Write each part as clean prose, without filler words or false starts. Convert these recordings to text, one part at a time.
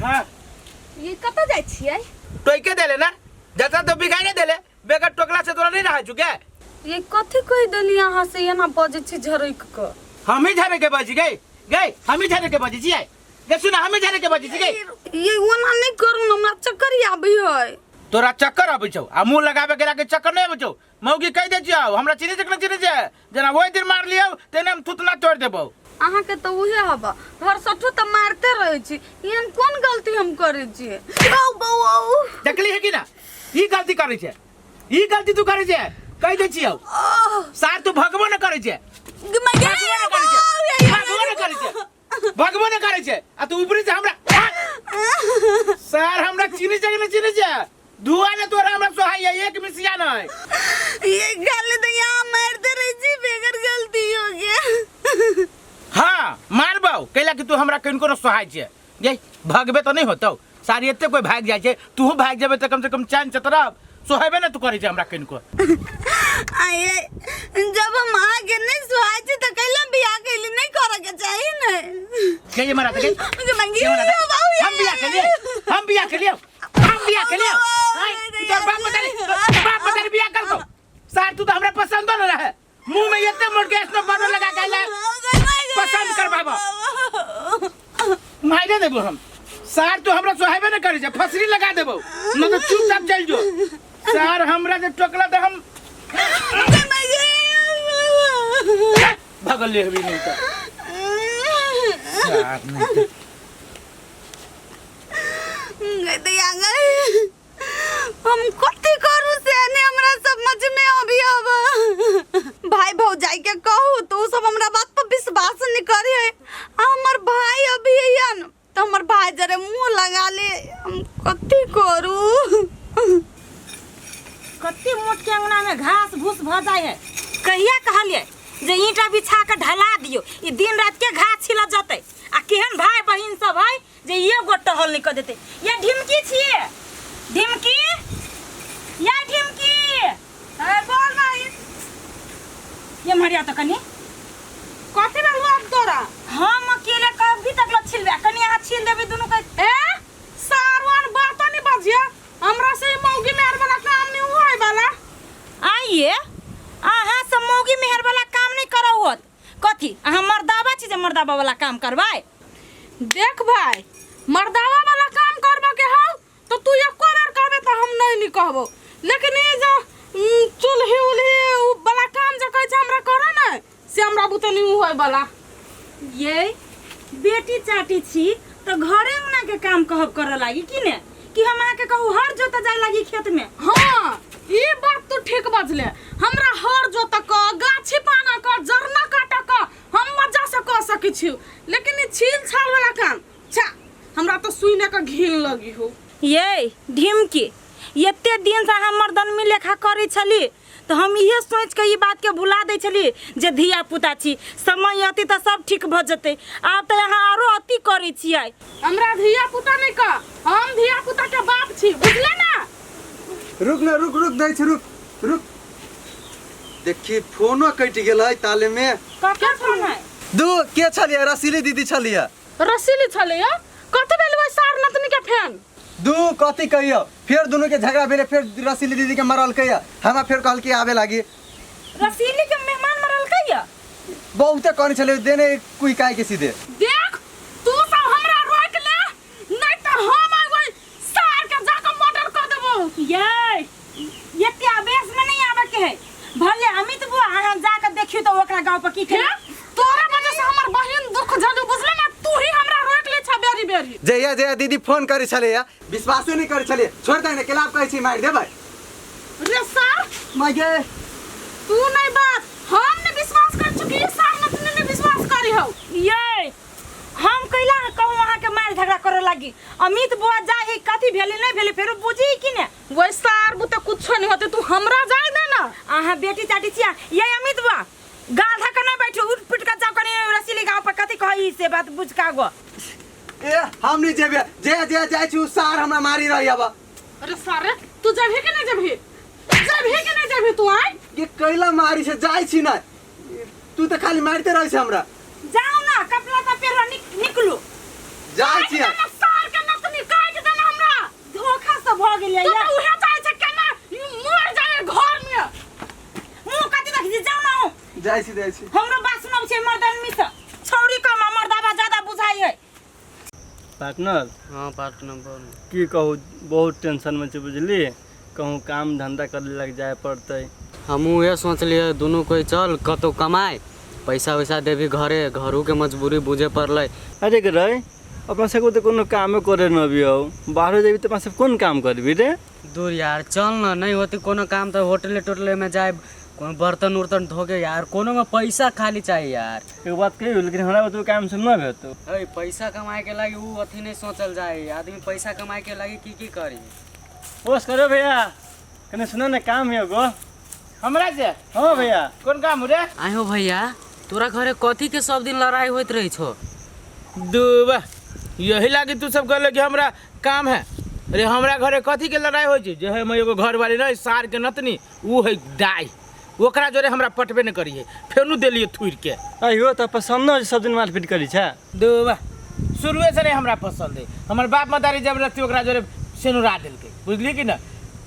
हाँ। ये कतऽ जाइ छियै? टोके देले ना जतरा तो बिगाड़े देले बेगर टोकला से तोरा नहीं रहा चुके। ये कथी कहि देली अहाँ से एना बजै छी झरकि कऽ? हम ही झरे के बजी गई गई, हम ही झरे के बजी छियै गे। सुन, हम ही झरे के बजी छी गई। ये ओना नहीं करू न, हमरा चक्कर आबै है। तोरा चक्कर आबै छौ आ मुंह लगाबे के के चक्कर नहीं आबै छौ। मौगी कहि दै छियौ हमरा चिन्है छै कि नहि चिन्है छै? जेना ओहि दिन मार लियौ तेना हम थुतना तोड़ि देबौ। अहाँके तऽ उहे हबा घर सठो तऽ मारते रहै छी, एहन कोन गलती हम करै छियै? औ बौ औ। देखली है कि ना ई गलती करै छै, ई गलती तू करै छै। कहि दै छियौ सार तू भगबो न करै छै, भगबो न करै छै, भगबो न करै छै, भगबो न करै छै आ तू ऊपरी से हमरा सार हमरा चिन्है छै कि नहि चिन्है छै? धुआ ने तोरा हमरा सोहाइया एक मिसिया नहीं। ये गाली तो यहाँ मारते रहे छी बेगर गलती हो गया। हाँ मारबौ कैला कि तू हमरा किनको न सोहाइ छै। ये भगबे तो नहीं होतौ सारी, एते कोई भाग जाइ छै, तूहू भाग जेबे तऽ कम से कम चैन से तऽ रहब। सोहेबे ने तू करै छै हमरा किनको। आये जब हम आगे नहीं सुहाय छी तो कैला बियाह कैली? नहीं करे के चाही ने। के ये मरा के मुझे मंगी के मरा दे? हम बियाह के लिए, हम बियाह के लिए, हम बियाह के लिए आय, तोर बाप बता रे, तोर बाप बता रे बियाह कर दो। सार तू तो हमरा पसंद न रहे, मुंह में एते मोट के स्नो पाउडर लगा के आइला पसंद करबाबो मारे देबो हम। सार तू हमरा सोहेबे न करे छै, फसरी लगा देबो न तो चुपचाप चल जो। सार हमरा जे टोकला त हम भगल ले हबी नहीं तो सार नहीं तो। गई हम कथी करू से नहीं हमरा समझ में अभी अब। भाई भौजाई के कहू तो उ सब हमरा बात पर विश्वास नहीं करे है। आ हमर भाई अभी है न तो हमर भाई जरे मुंह लगा ले, हम कथी करू? कते मोट के अंगना में घास भूस भ जाय है। कहिया कहलिए जे ईंटा बिछा के ढला दियो, ई दिन रात के घास छिलत जतै। आ केहन भाई बहिन सब है जे एगो टहल नहीं कर देते। ये ढिमकी छिए ढिमकी, या ढिमकी ए बोल माई। ये मरिया तो कनी कथी भेल अब तोरा? हम अकेले कभी तक ल छिलबे, कनी अहाँ छिल देबे दुनू के। ए सारवान बात नहीं बजिया हमरा से, मौगी मेहर वाला काम नहीं होय वाला। आइए अहाँ सब मौगी मेहर वाला काम नहीं करौ होत कथी? अहाँ मर्दाबा छी जे मर्दाबा वाला काम करबै? देख भाई मर्दावा वाला काम करबा के हौ तो तू एको बेर कहबे तो हम नहीं नहीं कहबो, लेकिन ये जो चूल्ही उल्ही उ वाला काम जे कहै छै हमरा करऽ ने से हमरा बुते नहीं होय वाला। ये बेटी चाटी छी तो घरे अंगना के काम कहब करऽ लागी कि ने, कि हम अहाँ के कहू हर जोत जाय लागी खेत में? हाँ ई बात तो ठीक बजले, हमरा हर जोत क गाछी पाना क जरना काट क हम मजा से कह सकै छी, लेकिन ई छील छाल वाला काम छा हमरा तो सुने के घिन लगी हो। ये ढिमकी एते दिन से अहाँ मर्दनमी लेखा करै छली तो हम इहे सोच के ई बात के भुला दै छली जे धिया पुता छी, समय अति तऽ सब ठीक भऽ जेतै। आब तऽ अहाँ आरो अति करै छियै। हमरा धिया पुता नहीं कह, हम धिया पुता के बाप छी बुझले ना। रुक ना रुक रुक दै छी, रुक रुक। देखी फोनो कटि गेलै ताले में। ककर फोन है? दू के छलियै? रसीली दीदी छलियै। रसीली छलियै? कथी भेल ओहि सार नतनी के फेन? दू कथी कहियो, फेर दुनू के झगड़ा भेलै, फेर रसीली दीदी के मरलकै हमरा, फेर कहलकै आबे लागी। रसीली के मेहमान मरलकै? बहुते कहने छलै देने कुई काहे के सीधे। देख तू सब हमरा रोक ले नहीं तो हम ओहि सार के जाके मर्डर कर देबो। ये एते आवेश में नहीं आवे के है, भले अमित बुआ अहाँ जाके देखियो तो ओकरा गांव पर की हे खेला। तोरा वजह से हमर बहिन दुख झेलू बुझले ना, तू ही हमरा रोक ले छ बेरी बेरी। जहिया जहिया दीदी फोन करै छलैया विश्वासे नहीं करै छलियै, छोड़ दे ने केलाप कहै छी मारि देबै। रे सार माय गे तू नहीं बात हम ने विश्वास कर चुकी सार न तूने ने विश्वास करी हो। ये हम कैला कहूँ अहाँ के मार झगड़ा करे लागी? अमित बुआ जाही कथी भेलै नहीं भेलै फेरो बुझी कि ने? वही सार बुते कुछो नहीं होते, तू हमरा जाय दे ना। अहाँ बेटी चाटी छिया। ये अमित बुआ गाल धक्का नहीं बैठो, उठ पिट के जाओ कनी रसीली गांव पर कथी कही से बात बुझ का गो। ए हम नहीं जेबे, जे जे जाय छी सार हमरा मारी रही अब। अरे सारे तू जेबही कि नहीं जेबही? जेबही कि नहीं जेबही तू? आय ये कैला मारी से जाय छी ना, तू तो खाली मारते रही छै हमरा। जाओ ना कपड़ा का पेरो निकलू। जाय छी। सार के नतनी जाइ छी जाइ छी। हमरो बात सुनब छै मर्दानमी से छौरी कम आ मर्दाबा ज्यादा बुझाइ है। पार्टनर। हाँ पार्टनर बोल। की कहू, बहुत टेंशनमे छै बुझली, कहूँ काम धंधा करे लग जाय पड़तै। हमहूँ उहे सोचलियै, दुनू कोइ चल कतहु कमाय, पैसा वैसा देबी घरे, घरोके मजबूरी बुझे पड़लै। अरे गे रे, अपना सबके तऽ कोनो कामे करे न अबियौ, बाहरो जेबी तऽ अपना सब कोन काम करबी रे? दूर यार चल न, नहीं होती कोनो काम तऽ होटले टोटले में जाए, कोनो बर्तन उर्तन धोके यार, कोनो में पैसा खाली चाहिए यार। एगो बात कहियौ, लेकिन हमरा ओतबो काम सब न भेटतौ। अरे पैसा कमाए के लागी उ अथी नहीं सोचल जाए, आदमी पैसा कमाए के लागी की की करी। होश करो भैया, कने सुनो ने, काम है एगो। हमरा से? हाँ भैया। कोन काम रे? आइ हो भैया, तोरा घरे कथी के सब दिन लड़ाई होइत रही छो? दूबा यही लागी तू सब कहले कि हमरा काम है। अरे हमरा घरे कथी के लड़ाई होइ छै? जे है एगो घरवाली नहीं सार के नतनी, उ है दाई, ओकरा जोरे हमरा पटबे नहीं करी है, फेनु देलिए थुरि के। अयो तऽ पसंद न सब दिन मारपीट करी छै। दूबा शुरुए से नहीं हमरा पसंद है, हमर बाप मतारी जब रहती ओकरा जोरे सेनुरा देलकै, बुझली कि न,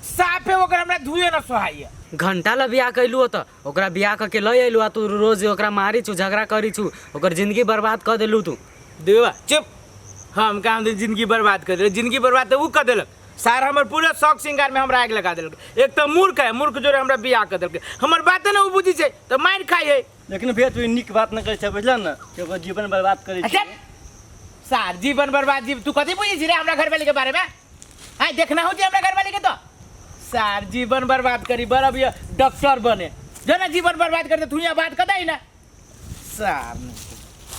साफे ओकरा हमरा धुए न सोहाइए। घंटा ला बियाह कैलू तऽ ओकरा बियाह कऽ के लऽ अयलू आ तू रोज ओकरा मारी छु, झगड़ा करी छु, ओकर जिंदगी बर्बाद कऽ देलू तू। देवा चुप, हम काम दे जिंदगी बर्बाद कर देलक, जिंदगी बर्बाद तऽ उ कऽ देलक सार, हमर पूरा शौक श्रृंगार में हमरा आगि लगा देलक। एक तऽ मूर्ख है, मूर्ख जोरे हमरा बियाह कऽ देलकै, हमर बाते ने उ बुझी छै तऽ मारि खाइ है। लेकिन भैया तू ई नीक बात न करै छै, बुझल न, कि ओकर जीवन बर्बाद करै अच्छा छै। सार जीवन बर्बाद जीव तू कथी बुझी छी रे हमरा घरवाली के बारे में? आइ देखना हो हमरा घरवाली के तो सार जीवन बर्बाद करी बड़ अभी डॉक्टर बने जो ना जीवन बर्बाद कर दे, तू यहाँ बात कर दे ना सार।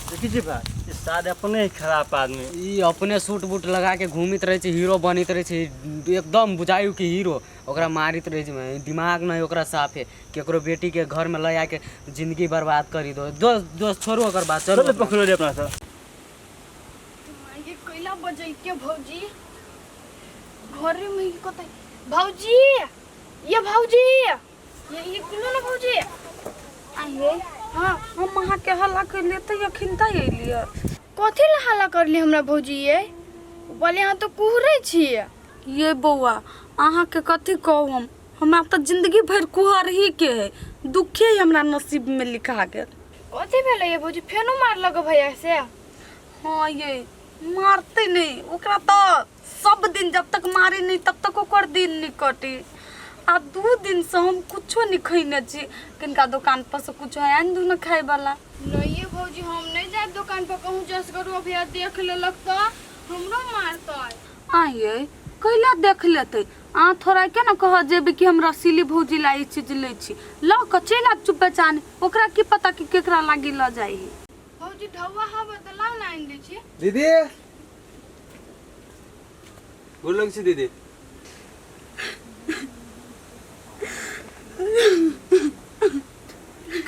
देखी छी भाई, ई सार अपने ही खराब आदमी। ई अपने सूट बूट लगा के घूमित रहै छै, हीरो बनित रहै छै, एकदम बुझायु कि हीरो, ओकरा मारित रहै छै, दिमाग नहीं ओकरा साफे, केकरो बेटी के घर में लऽ आके जिंदगी बर्बाद करी दो। दोस्त दोस्त छोड़ू ओकर बात, चलू चल पकड़ो रे अपना सब। ये कैला बजैके भौजी घरे में ही कतै भौजी, ये भौजी ये कुनो ना भौजी आइए। हाँ हम अहाँ के हल्ला कैलिए तऽ अखन तऽ अयलियै। कथी ला हल्ला करली हमरा भौजी? ये बोले अहाँ तो कुहरै छियै। ये बौआ अहाँ के कथी कहू हम, हमरा तऽ जिंदगी भरि कुहर ही के है, दुखे ही हमरा नसीब में लिखा गेल। कथी भेलै ये भौजी, फेनो मारलक भैया से? हाँ ये मारते नहीं ओकरा तऽ सब दिन जब तक मारे नहीं तब तक ओकर दिन नहीं कटी। आ 2 दिन से हम कुछो नहीं खैने छी, किनका दुकान पर से कुछो आनि दू न खाए वाला। नहीं ये भौजी हम नहीं जाए दुकान पर, कहूँ जस करू भैया देख लेलक तऽ हमरो मारतै। आइए कैला देख लेतै? अहाँ थोड़ा के ना कह जेबै कि हम रसीली भौजी ला ई चीज लै छी, लऽ कऽ चलि आब चुप बेचान, ओकरा की पता कि केकरा लागी लऽ जाइ है। भौजी ढौआ हब तऽ लाउ ना आनि दै छी। दीदी गोर लगै छी दीदी।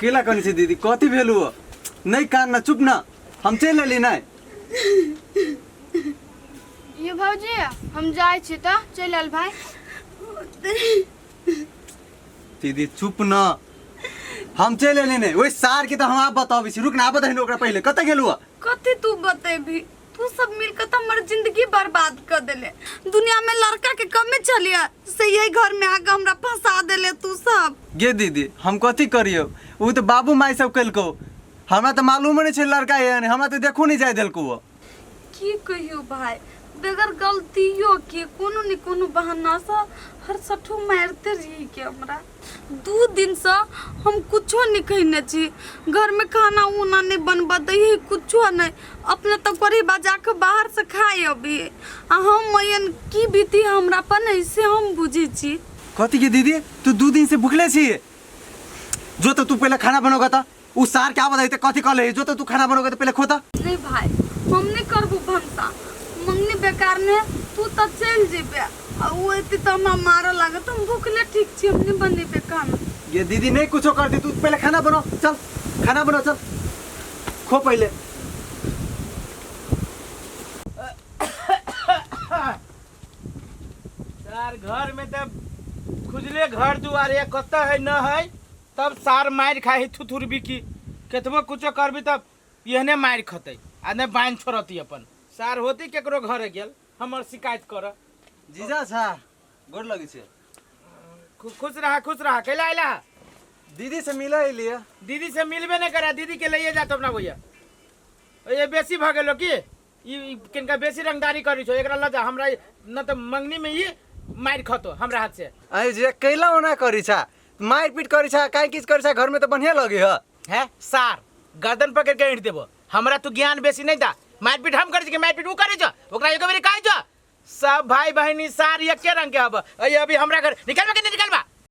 केला कनी छी दीदी, कथी भेल हो? नहीं कान ना, चुप ना, हम चलि एली नहीं। ये भौजी हम जाइ छी तऽ चलि आयल भाई। दीदी चुप ना, हम चलि एली नहीं, ओहि सार के तऽ हम आब बताबै छी, रुक ना, आब बताही ओकरा पहिले कतऽ गेलू? कथी तू बतेबी, तू सब मिलकर तो हमर जिंदगी बर्बाद कर देले। दुनिया में लड़का के कमे चलिया से यही घर में आके हमरा फंसा देले तू सब। गे दीदी हम कथी करियो, उ तऽ बाबू माय सब कलको, हमरा तऽ मालूम नहीं छै लड़का एहन, हमरा तऽ देखो नहीं जाय देलको। की कहियो भाई, बगैर गलतियों के कोनो ने कोनो बहाना से हर सठू मारते रही के हमरा। 2 दिन से हम कुछो नहीं खैने छी, घर में खाना उना नहीं बनबा दै है, कुछो नहीं, अपने तो करी बजा के बाहर से खाए अभी। आ हम मयन की बीती हमरा पर नहीं से हम बुझी छी। कथी के दीदी तू 2 दिन से भुखले छी? जो तो तू पहले खाना बनोगा ता उ सार क्या बताई कथी कहले, जो तो तू खाना बनोगा तो पहले खोता। नहीं भाई हम नहीं करबू भनसा, मंगनी बेकार ने तू तो चल जेबे आ उ एते तो हमरा मारे लागत, हम भूखले ठीक छी, हम नहीं बनेबे खाना। ये दीदी नहीं कुछो कर दी, तू पहले खाना बनो, चल खाना बनो, चल खो पहले। सार घर में तब खुजले घर दुआर या कत है न है, तब सार मारि खाइ है थुथुर बिकी, केतबो कुछो करबी तब एहने मारि खतै आ नहि बान्हि छोड़ती अपन। सार होती केकरो घरे गेल हमर शिकायत कर। जीजा छा गोर लगै छै। खुश रहा, खुश रहा। कैला अयला? दीदी से मिला अलिए। दीदी से मिलबे नहीं करा, दीदी के लइए जातो अपना भैया। ये बेसी भ गेलो की ई किनका बेसी रंगदारी करी छो, एकरा ल जा, हमरा न त मंगनी में ई मार खतो हमरा हाथ से। अरे जे कैला ओना करी छा, मार पीट करी छा, काहे किछ करी छा, घर में तो बढ़िया लगे ह। है सार गर्दन पकड़ के ईंट देबो, हमरा तू ज्ञान बेसी नहीं दा। मार पीट हम करी छी कि मार पीट ऊ करी छो? ओकरा एगो बेरी कहै छो सब भाई बहिनी सार एके रंग के हब। अरे अभी हमरा घर निकलबा कि नहीं निकलबा?